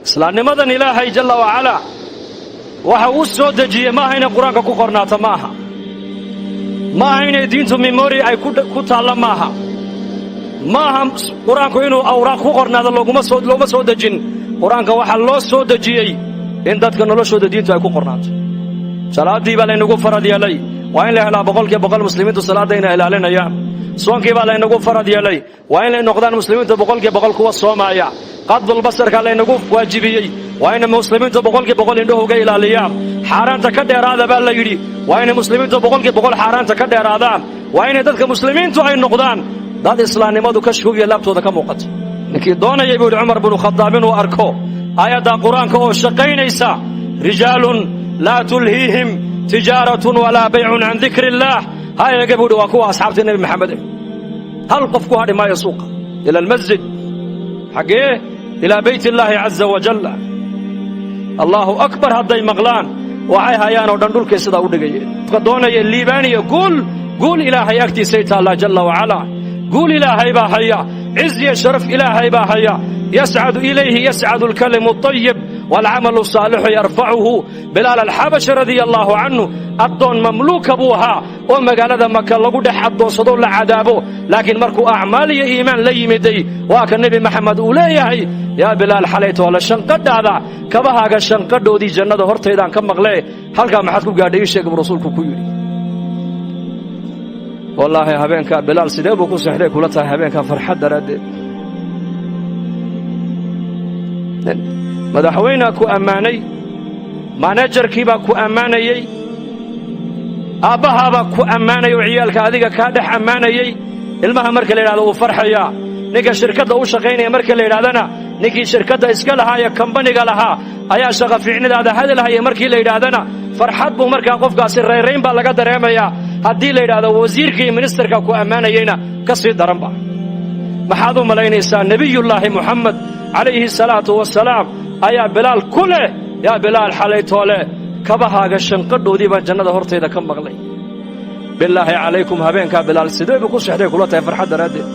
Islaamnimadan Ilaahay jalla wacalaa waxa uu soo dejiyey maaha inay Qur-aanka ku qornaato, ma aha. Ma aha inay diintu memory ay ku taalla, maaha. Ma aha Qur-aanku inuu awraaq ku qornaado. Looguma soo looma soo dejin Qur-aanka. Waxaa loo soo dejiyey in dadka noloshooda diintu ay ku qornaato. Salaaddii baa laynagu farad yeelay. Waa in la helaa 100% muslimiintu salaadda inay ilaalinayaan. Soonkii baa laynagu farad yeelay. Waa inay noqdaan muslimiintu 100% kuwa soomaaya. Qadulbasarka laynagu waajibiyey. Waa inay muslimiintu 100% indhahooga ilaaliyaan. Xaaraanta ka dheeraada baa la yidhi. Waa inay muslimiintu 100% xaaraanta ka dheeraadaan. Waa inay dadka muslimiintu ay noqdaan dad islaamnimadu kashkoogiya laabtooda ka muuqato. Ninkii doonayay, buu yidhi Cumar binu Khadaab, inuu arko aayadda Qur-aanka oo shaqaynaysa, "rijaalun laa tulhiihim tijaaratun walaa baycun can dikri illaah", ha eega, buu yidhi. Waa kuwa asxaabtii Nebi Maxamed. Hal qof ku hadhi maayo suuqa. Ila almasjid. Xaggee? Ilaa bayt illaahi caza wajalla. Allaahu akbar hadday maqlaan, waxay hayaan oo dhan dhulkay sidaa u dhigayeen. Qofka doonaya liibaaniya guul, guul Ilaahay agtiisay taallaa jalla wacalaa. Guul Ilaahay baa haya. Ciz iyo sharaf Ilaahay baa haya. Yascadu ilayhi yascadu alkalimu alطayib waalcamalu saalixu yarfacuhu. Bilaal Alxabashi radia allaahu canhu addoon mamluuka buu ahaa oo magaalada Maka lagu dhex addoonsado, la cadaabo. Laakiin markuu acmaal iyo iimaan la yimiday, waa ka Nebi Maxamed uu leeyahay: "Yaa Bilaal, xalaytoole shanqadhaada, kabahaaga shanqadhoodii jannada hortaydaan ka maqlee, halkaa maxaad ku gaadhay? Ii sheeg," buu rasuulku ku yidhi. Wallaahi, habeenkaa Bilaal sidee buu ku seexday kula tahay habeenkaa farxad daraaddeed? Madaxweynea ku ammaanay, manajarkii baa ku ammaanayey, aabbahaabaa ku ammaanaya oo ciyaalka adiga kaa dhex ammaanayey. Ilmaha marka la yidhahdo wuu farxayaa. Ninka shirkadda u shaqaynaya marka la yidhahdana, ninkii shirkadda iska lahaa ee kambaniga lahaa ayaa shaqa fiicnidaada hadalhaya markii la yidhaahdana, farxad buu markaa qofkaasi, rayrayn baa laga dareemayaa. Haddii la yidhahdo wasiirka iyo ministerka ku ammaanayeyna, ka sii daranba. Maxaad u malaynaysaa? Nebiyullaahi Muxamed calayhi salaatu wasalaam ayaa Bilaal ku leh: "Yaa Bilaal, xalaytoole kabahaaga shanqadhoodii baan jannada hortayda ka maqlay." Bilaahi calaykum, habeenkaa Bilaal sidee buu ku seexday kula tahay farxad daraaddeed?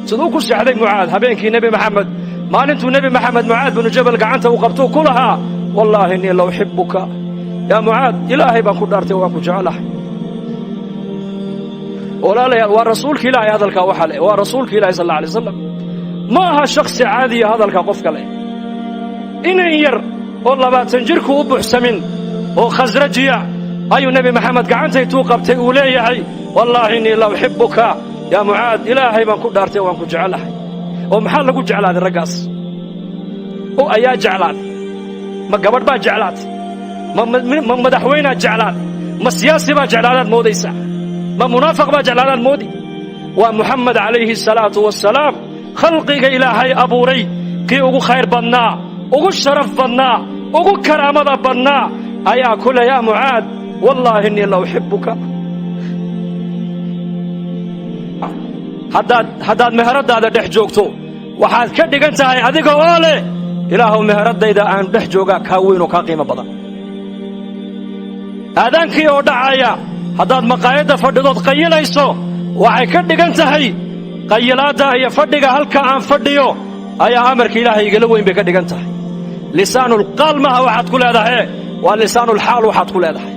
Siduu ku seexday Mucaad habeenkii Nebi Maxamed, maalintuu Nebi Maxamed Mucaad binu Jabal gacanta uu qabtuu ku lahaa: "Wallaahi innii la uxibbuka yaa Mucaad, Ilaahay baan ku dhaartay, waan ku jeclahay"? Walaalayaal, waa rasuulka Ilaahay hadalkaa waxa leh. Waa rasuulka Ilahi sal alla alay waslam, ma aha shakhsi caadiya hadalka qofka leh. Inan yar oo 20 jirku u buxsamin oo khasrajiya ayuu Nebi Maxamed gacantaytuu qabtay uu leeyahay: "Wallaahi innii la uxibbuka yaa Mucaad, Ilaahay baan ku dhaartay, waan ku jeclahay." Oo maxaa lagu jeclaaday raggaas? Oo ayaa jeclaaday? Ma gabadh baa jeclaatay? Ma madaxweynaa jeclaaday? Ma siyaasi baa jeclaadaad moodaysaa? Ma munaafiq baa jeclaadaad moodi? Waa Muxamed calayhi salaatu wasalaam, khalqiga Ilaahay abuuray kii ugu khayr badnaa, ugu sharaf badnaa, ugu karaamada badnaa ayaa ku leh: "Yaa Mucaad, wallaahi innii la uxibbuka." Haddaad meheradaada dhex joogto, waxaad ka dhigan tahay adiga oo leh: "Ilaahow, meheradayda aan dhex joogaa kaa weyn oo kaa qiimo badan." Aadaankii oo dhacaya haddaad maqaayadda fadhidood qayilayso, waxay ka dhigan tahay: "Qayilaadda iyo fadhiga halka aan fadhiyo ayaa amarka Ilaahay igala weyn," bay ka dhigan tahay. Lisaanulqaal maaha waxaad ku leedahay, waa lisaanulxaal waxaad ku leedahay.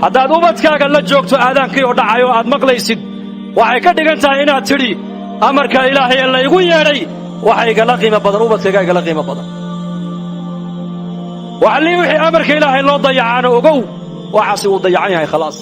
Haddaad ubadkaaga la joogto aadaankii oo dhacayo aad maqlaysid, waxay ka dhigan tahay inaad tidhi: "Amarka Ilaahay ee laygu yeedhay waxa igala qiimo badan ubadkaygaa igala qiimo badan." Waxlii wixii amarka Ilaahay loo dayacaano, ogow, waxaasi wuu dayacan yahay, khalaas.